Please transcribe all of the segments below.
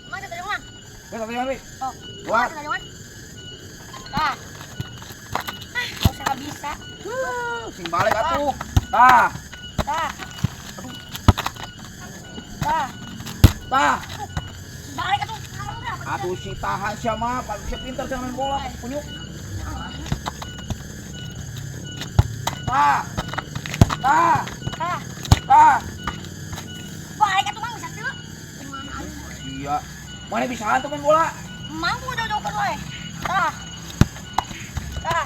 Mang teu mang. Wes, tapi tapi. Oh, Buat. teu mang. Tah. Ah, usah bisa. Sing balik atuh. Tah, Tah. Tah. tah. Balik atuh. Atuh si tahan sia mah, paling sia pinter sia main bola, kunyuk. Tah. Tah, Tah. tah. Balik atuh mang bisa teu. Gimana aing? Iya. Mana bisa tuh main bola? Mampu jauh-jauh wae. Tah. Tah.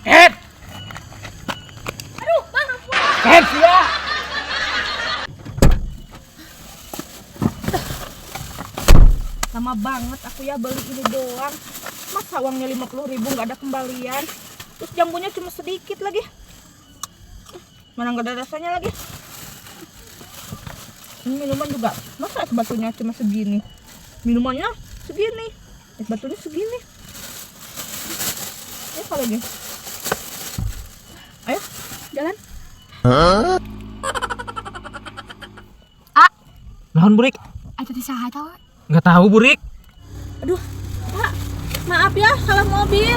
Head, Aduh, Bang, ampun. head sia. Lama banget aku ya beli ini doang. Masa uangnya 50.000 nggak ada kembalian. Terus jambunya cuma sedikit lagi. Mana nggak ada rasanya lagi. Ini minuman juga. Masa es batunya cuma segini? Minumannya segini. Es batunya segini. Ini apa lagi? Ayo, jalan. Ah. Naon burik? Atuh teh saha eta? Nggak tahu burik. Aduh, Pak. Maaf ya, salah mobil.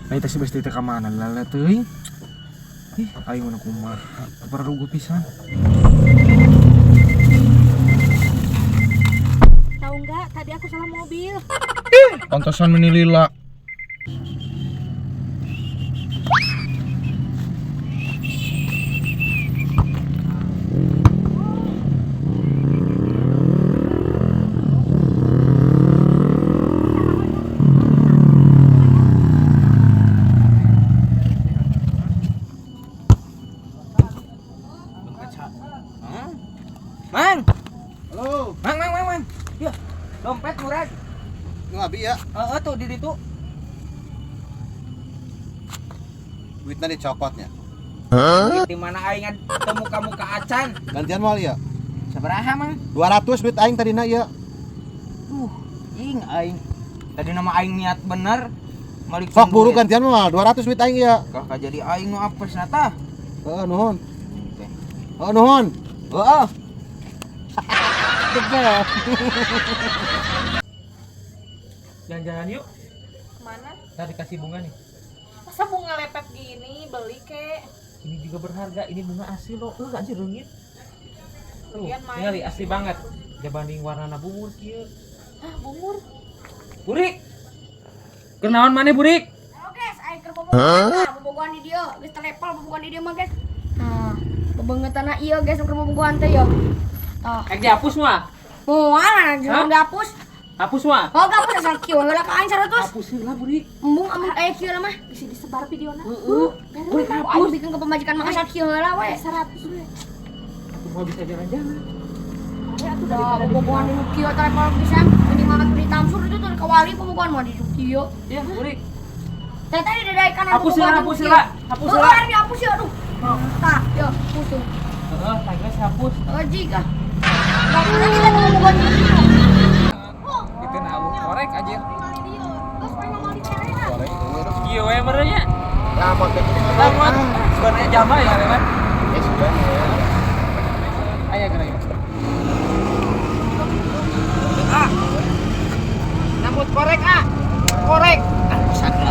Nah, itu si besti teh ka mana lala teuing? Ih, aing mana kumaha? Perlu pisan. Tahu nggak? Tadi aku salah mobil. Pantesan meni lila. Mang, Halo, mang, mang, mang, mang. Ya, dompet murah. lu abi ya? Heeh tuh di ditu. Duitnya dicokotnya. Di mana aing teu muka-muka acan. Gantian moal ya? Sabaraha, Mang? 200 duit aing tadina ya. Ing aing. Tadi nama aing niat bener. Malik Sok buru gantian moal 200 duit aing ya. Kah jadi aing nu apes na tah. Heeh, nuhun. Heeh, nuhun. Heeh. Jalan-jalan yuk. Kemana? Ntar dikasih bunga nih. Masa bunga lepet gini beli kek? Ini juga berharga, ini bunga asli loh. Enggak sih rengit. Tuh, Lagian main. ningali asli banget. Dibanding warna bungur kieu. Hah, bungur. Burik. Kenaon maneh burik? Halo guys, aing keur bobogohan. Nah, bobogohan di dieu, geus telepel bobogohan di dieu mah guys. Nah, bebengeutana ieu guys keur bobogohan teh yo. Tah, Ek dihapus mah. moal anjing dihapus. Hapus mah. Oh, gak asal kieu heula ka aing 100. Hapus heula burik. Embung amun aya kieu lah mah. Bisa disebar videona. Heeh. Burik Aing hapus. bikin ke pemajikan mah asal kieu heula we. 100 we. Aku mau bisa jalan-jalan. Ya atuh Dah, daripada bobogohan di kieu telepel pisan. Mending mah di tamsur itu tuh kawali bobogohan mah di kieu. Ya, burik. Teh tadi dadaekan Hapus heula, hapus heula. Hapus heula. Heula, dihapus ya aduh. Tah, yo, hapus tuh. Heeh, tah geus hapus. Oh, jika. Gak pernah kita bobogohan di kieu. Itu na korek anjir. Terus main ngomong di cerehan. Kieu we merenya. Ya, mod Lamun sebenarnya jama ya, Reman. Ya sudah. Ayo geura yuk. Ah. Nyambut korek ah. Korek.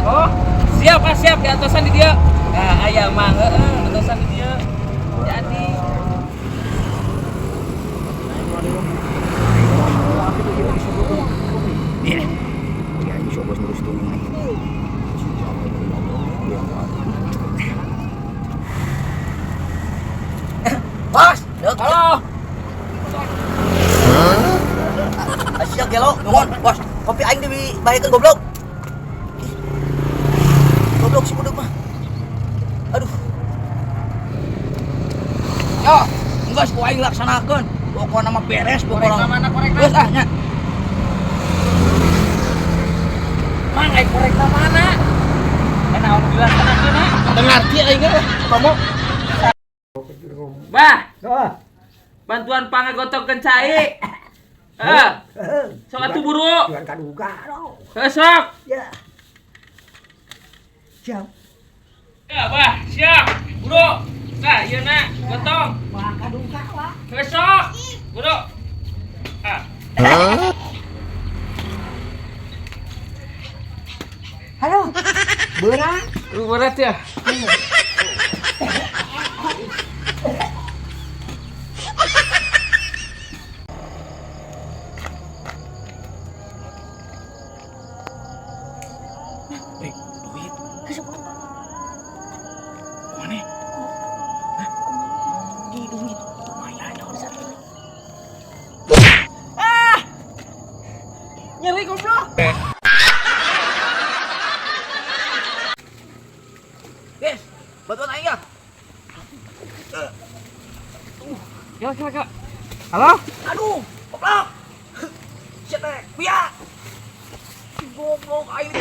Oh, siap ah, siap di atosan di dia. Nah, aya mang heeh, atosan di dia. Jadi Ya, insyaallah terus tunggu aing. Gelo, nuhun, bos. Kopi aing dibayakeun goblok. Ih. Goblok si buduk mah. Aduh. Yo, geus ku aing laksanakeun. Pokona mah beres pokona. Mana korekna? Geus ah nya. Mang aing korekna mana? Naon dilaksanakeun ah? Teu ngarti aing ge kamu. Bah. Bantuan pangagotongkeun cai. Heeh. Sok atuh buru. Jangan kaduga dong. Heuh sok. Ya. Siap. Ya, Bah, siap. Buru. Tah, ieu na, gotong. Wah, kaduga wah. Heuh sok. Buru. Ah. Halo. Berat. Lu berat ya? Duit. Geus pulang. Mana? Hah? Di duit. Lumayan dong. Ah! Nyeri goblok. Guys, bantuan aing ya. Kira kira kira. Halo? Aduh, goblok. Shit, eh, biak. Goblok aing.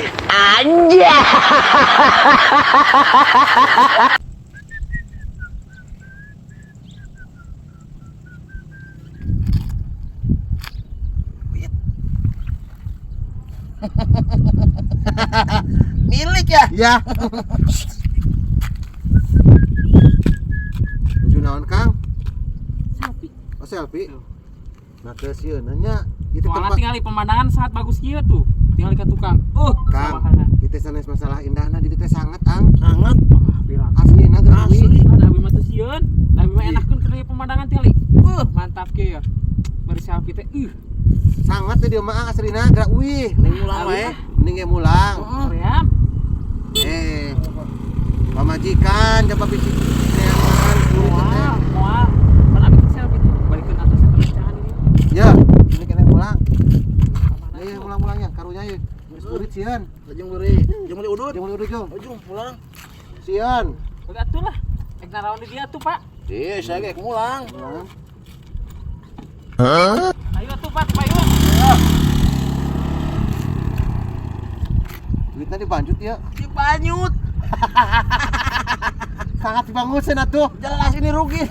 Milik ya? Ya. Nuju naon Kang? Selfie. Oh selfie. Nah ke sieun nya itu Soalnya tempat tinggal pemandangan sangat bagus kieu tuh. Tinggal ke tukang. Kang, sawahana. itu sanes masalah indahna di dieu teh sangat Ang. Sangat. Wah, pirang. Aslina geus Asli. Ada abi mah teu sieun. Da abi mah enakeun keur ieu pemandangan tinggal. Mantap kieu ya. Bari selfie teh. Sangat teh dia mah Ang aslina gerak wih. Mending mulang wae. Mending ge mulang. Hoream. Pamajikan coba bisik neangan kulit teh. Moal, moal. Pan abi teh selfie tuh balikeun atas perencanaan ini. Ya, ini kena mulang. Kamana Ya, tuh? mulang-mulang ya, karunya ya. Geus burit sieun. Jeung beli, jeung beli udut. Jeung udut jung. Ujung pulang. Sieun. Udah atuh lah. Ek naraon di dia tuh, Pak. Iya, saya ge mulang. Mulang. Ayo atuh, Pak, payun. Duitnya dibanjut ya. Dibanyut. Sangat dibangun atuh. Jelas ini rugi.